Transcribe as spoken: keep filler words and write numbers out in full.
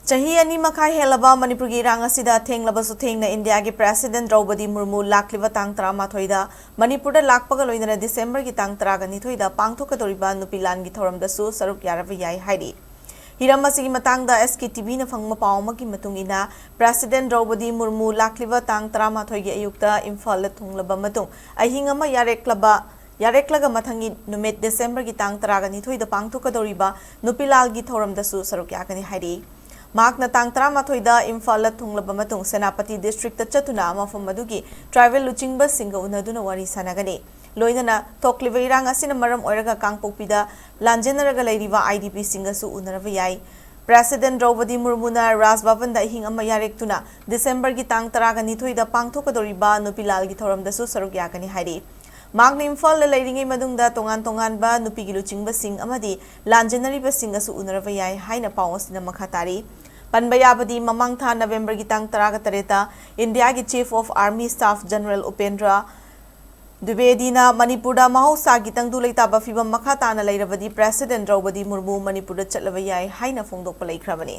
ꯆꯍꯤ ꯑꯅꯤ ꯃꯈꯥꯏ ꯍꯦꯜꯂꯕ ꯃꯅꯤꯄꯨꯔꯒꯤ ꯏꯔꯥꯡ ꯑꯁꯤꯗ ꯊꯦꯡꯂꯕꯁꯨ ꯊꯦꯡꯅ ꯏꯟꯗꯤꯌꯥꯒꯤ ꯄ꯭ꯔꯦꯁꯤꯗꯦꯟꯠ ꯗ꯭ꯔꯧꯄꯗꯤ ꯃꯨꯔꯃꯨ ꯂꯥꯛꯂꯤꯕ ꯇꯥꯡ ꯇꯔꯥꯃꯥꯊꯣꯏꯗ ꯃꯅꯤꯄꯨꯔꯗ ꯂꯥꯛꯄꯒ ꯂꯣꯏꯅꯅ ꯗꯤꯁꯦꯝꯕꯔꯒꯤ ꯇꯥꯡ ꯇꯔꯥꯒ ꯅꯤꯊꯣꯏꯗ ꯄꯥꯡꯊꯣꯛꯀꯗꯧꯔꯤꯕ ꯅꯨꯄꯤ ꯂꯥꯟꯒꯤ ꯊꯧꯔꯝꯗꯁꯨ ꯁꯔꯨꯛ ꯌꯥꯔꯕ ꯌꯥꯏ ꯍꯥꯏꯔꯤ꯫ ꯍꯤꯔꯝ ꯑꯁꯤꯒꯤ ꯃꯇꯥꯡꯗ ꯑꯦꯁ ꯀꯦ ꯇꯤ ꯚꯤꯅ ꯐꯪꯕ ꯄꯥꯎ ꯑꯃꯒꯤ ꯃꯇꯨꯡ ꯏꯟꯅ, ꯄ꯭ꯔꯦꯁꯤꯗꯦꯟꯠ ꯗ꯭ꯔꯧꯄꯗꯤ ꯃꯨꯔꯃꯨ ꯂꯥꯛꯂꯤꯕ ꯇꯥꯡ ꯇꯔꯥꯃꯥꯊꯣꯏꯒꯤ ꯑꯌꯨꯛꯇ ꯏꯝꯐꯥꯜꯗ ꯊꯨꯡꯂꯕ ꯃꯇꯨꯡ ꯑꯍꯤꯡ ꯑꯃ ꯌꯥꯔꯦꯛꯂꯕ ꯌꯥꯔꯦꯛꯂꯒ ꯃꯊꯪꯒꯤ ꯅꯨꯃꯤꯠ ꯗꯤꯁꯦꯝꯕꯔꯒꯤ ꯇꯥꯡ ꯇꯔꯥꯒ ꯅꯤꯊꯣꯏꯗ ꯄꯥꯡꯊꯣꯛꯀꯗꯧꯔꯤꯕ ꯅꯨꯄꯤ ꯂꯥꯜꯒꯤ ꯊꯧꯔꯝꯗꯁꯨ ꯁꯔꯨꯛ ꯌꯥꯒꯅꯤ ꯍꯥꯏꯔꯤ꯫ ꯃꯍꯥꯛꯅ ꯇꯥꯡ ꯇꯔꯥꯃꯥꯊꯣꯏꯗ ꯏꯝꯐꯥꯜꯗ ꯊꯨꯡꯂꯕ ꯃꯇꯨꯡ ꯁꯦꯅꯥꯄꯇꯤ ꯗꯤꯁꯇ꯭ꯔꯤꯛꯇ ꯆꯠꯇꯨꯅ ꯃꯐꯝ ꯑꯗꯨꯒꯤ ꯇ꯭ꯔꯥꯏꯕꯦꯜ ꯂꯨꯆꯤꯡꯕꯁꯤꯡꯒ ꯎꯅꯗꯨꯅ ꯋꯥꯔꯤ ꯁꯥꯟꯅꯒꯅꯤ꯫ ꯂꯣꯏꯅꯅ ꯊꯣꯛꯂꯤꯕ ꯏꯔꯥꯡ ꯑꯁꯤꯅ ꯃꯔꯝ ꯑꯣꯏꯔꯒ ꯀꯥꯡꯄꯣꯛꯄꯤꯗ ꯂꯥꯟꯖꯦꯟꯅꯔꯒ ꯂꯩꯔꯤꯕ ꯑꯥꯏ ꯗꯤ ꯄꯤꯁꯤꯡꯒꯁꯨ ꯎꯅꯔꯕ ꯌꯥꯏ꯫ ꯄ꯭ꯔꯦꯁꯤꯗꯦꯟꯠ ꯗ꯭ꯔꯧꯄꯗꯤ ꯃꯨꯔꯃꯨꯅ ꯔꯥꯖ ꯚꯕꯟꯗ ꯑꯍꯤꯡ ꯑꯃ ꯌꯥꯔꯦꯛꯇꯨꯅ ꯗꯤꯁꯦꯝꯕꯔꯒꯤ ꯇꯥꯡ ꯇꯔꯥꯒ ꯅꯤꯊꯣꯏꯗ ꯄꯥꯡꯊꯣꯛꯀꯗꯧꯔꯤꯕ ꯅꯨꯄꯤ ꯂꯥꯜꯒꯤ ꯊꯧꯔꯝꯗꯁꯨ ꯁꯔꯨꯛ ꯌꯥꯒꯅꯤ ꯍꯥꯏꯔꯤ꯫ ꯃꯍꯥꯛꯅ ꯏꯝꯐꯥꯜꯗ ꯂꯩꯔꯤꯉꯩ ꯃꯅꯨꯡꯗ ꯇꯣꯉꯥꯟ ꯇꯣꯉꯥꯟꯕ ꯅꯨꯄꯤꯒꯤ ꯂꯨꯆꯤꯡꯕꯁꯤꯡ ꯑꯃꯗꯤ ꯂꯥꯟꯖꯦꯟꯅꯔꯤꯕꯁꯤꯡꯒꯁꯨ ꯎꯅꯔꯕ ꯌꯥꯏ ꯍꯥꯏꯅ ꯄꯥꯎ ꯑꯁꯤꯅ ꯃꯈꯥ ꯇꯥꯔꯤ꯫ ꯄꯟꯕ ꯌꯥꯕꯗꯤ, ꯃꯃꯥꯡ ꯊꯥ ꯅꯕꯦꯝꯕꯔꯒꯤ ꯇꯥꯡ ꯇꯔꯥꯒ ꯇꯔꯦꯠꯇ ꯏꯟꯗꯤꯌꯥꯒꯤ Chief of Army Staff General Upendra ꯗ꯭ꯋꯤꯕꯦꯗꯤꯅ ꯃꯅꯤꯄꯨꯔꯗ ꯃꯍꯧꯁꯥꯒꯤ ꯇꯪꯗꯨ ꯂꯩꯇꯥꯕ ꯐꯤꯕꯝ ꯃꯈꯥ ꯇꯥꯅ ꯂꯩꯔꯕꯗꯤ ꯄ꯭ꯔꯦꯁꯤꯗꯦꯟꯠ ꯗ꯭ꯔꯧꯄꯗꯤ ꯃꯨꯔꯃꯨ ꯃꯅꯤꯄꯨꯔꯗ ꯆꯠꯂꯕ ꯌꯥꯏ ꯍꯥꯏꯅ ꯐꯣꯡꯗꯣꯛꯄ ꯂꯩꯈ꯭ꯔꯕꯅꯤ꯫